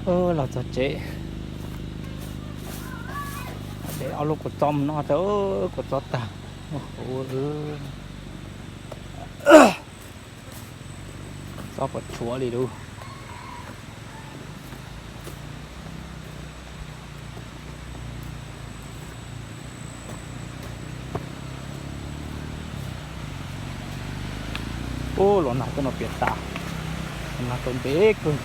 Los txog tsev, de ob lub kua txob mus noj tso, kua txob tag, muaj qhuav. Txob puas tshuav li lub. Ub, los nag tuaj no piam tas, los nag tau ntev kawg.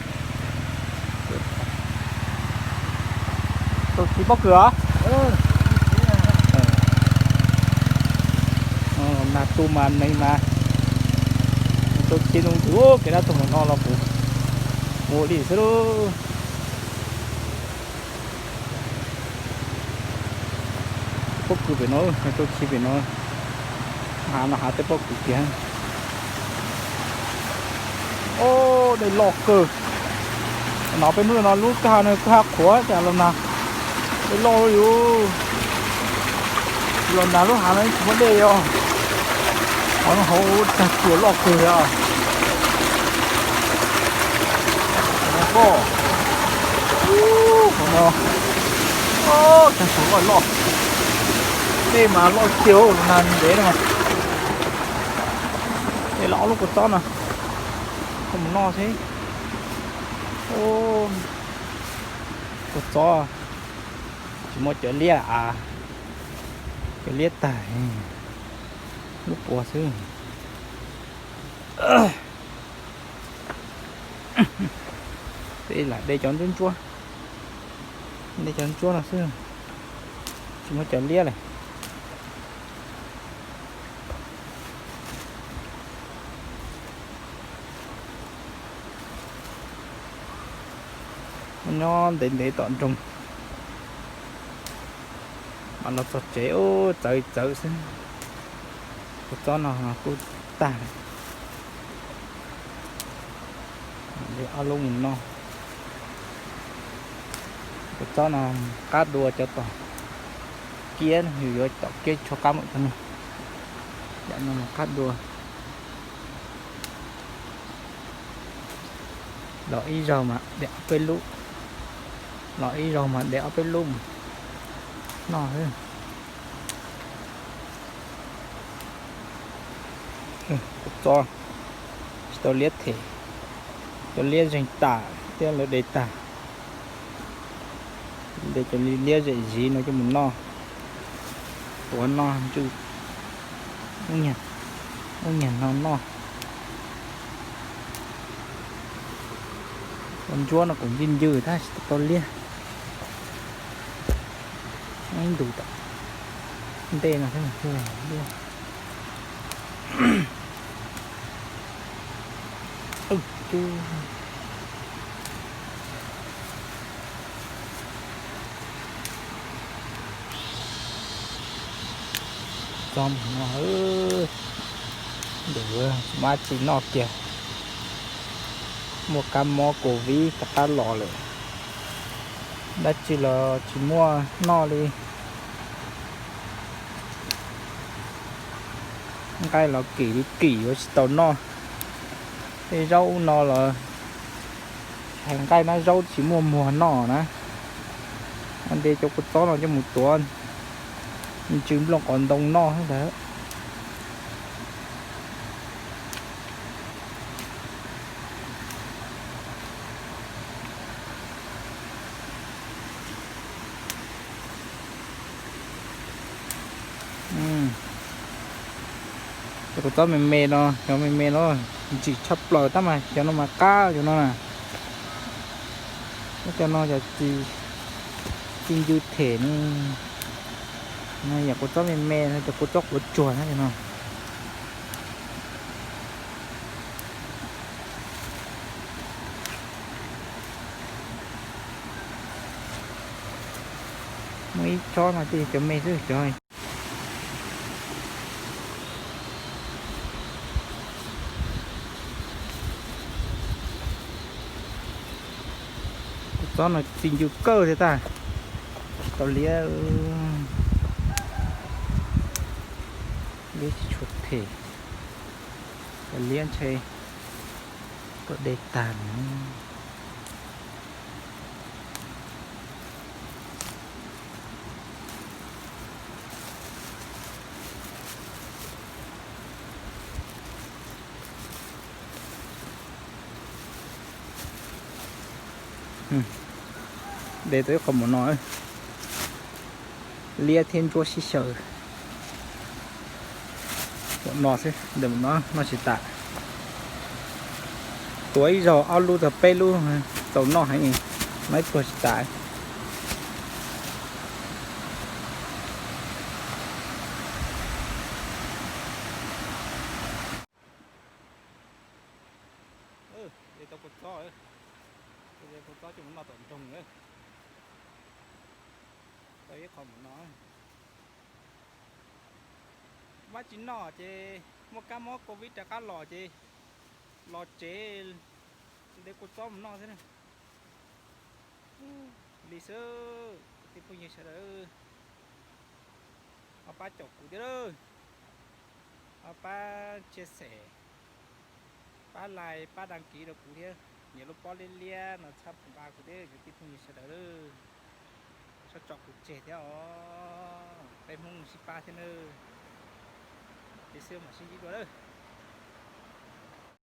Tau tsis pob kws os? Nag tu mas neeg mas tau tsis nug tus kev dab tuag mus no los kuv ua li xwb lauj. Pob kws pem no, tau tsis pem no, hav no hav tej pob kws kiag. Ub, dej loj kawg. No peb hnub no lub kwj ha no kwj ha qhuav cas los nag, dej loj li. Los nag lub hav no tsis muaj dej os. Qhov no hauv tag tsuas loj kawg os. Qhov no tag tsuas loj loj, dej mas loj tiag, los nag ntev no. Dej los ob lub kua txob no, coj mus noj xwb. Kua txob tsis muaj cov liab a, cov liab tag, lub puas xwb. Tej lam de cov ntsuab ntsuab, de cov ntsuab no xwb, tsis muaj cov liab lawm. Nyob ntev ntev tom nroog, mam los txog tsev ub txawv txawv xwb. Kua txob no kuj tag lawm, de ob lub mus noj. Kua txob no qab dua cov tom kiab, yus yuav tom kiab tsis tshua qab npaum cov no. Yam no mas qab dua. Los ib zaug mas de ob peb lub, los ib zaug mas de ob peb lub mus noj xwb. Kua txob tsis tau liab them, cov liab zeeg tas thiab lawv de tag. De cov liab zem ziv no coj mus noj, tuav noj ntsw, ub nyag no noj. Ua ntsuab no kuj ncw ncw tab sis tsis tau liab. Ib ntus tom ntej no thiab mas liab. Txob no, ntawm mab tsis noj kiag, muaj kab mob covid rov qab los lawm, dab tsi los tsis muaj noj li. Nqaij los kim li kim yuav tsis tau noj. Tej zaub no los hais nqaij nab zaub tsis muaj muag noj na. Nte cov kua txob no coj mus tuav ntsw nplooj qos ntoo noj xwb ntag. Cov kua txob me me no, cov me me no ntsim tshaj plaws tab mas cov no mas qab cov no na. Cov no yog txi ncw them ne. No yog kua txob me me no, cov kua txob quav tsuag na cov no. Muaj ib tsob no ces cov me xwb cov. Kua txob no txi ncw kawg thiab tag. Tau liab, liab tsis tshua them. Tau liab ntshe tuaj de tag lawm. De tau ib qho mus no, liab thiab ntsuab sib xyaw. Mus no xwb, ntawm no noj tsis tas. Tuav ib zaug ob lub txog peb lub txaus noj heev, noj ib pluag tsis tas. De tau kua txob, kua txob coj mus noj tom nroog. Tau ib qho mus no. Mab tsis noj ces muaj kab mob covid rov qab los ces los tsev de kua txob mus noj xwb. Li xwb kwv tij phooj ywg sawv daws, ho pab caum kuv thiab lawm, ho pab share, pab like, pab đăng ký rau kuv thiab. Nias lub pob liab liab no txhawb nqa kuv thiab kwv tij phooj ywg sawv daws lawm. Txhob tso kuv tseg thiab os, peb Hmoob sib pab thiab nawb. Li xwb mam sib ntsib dua lawm.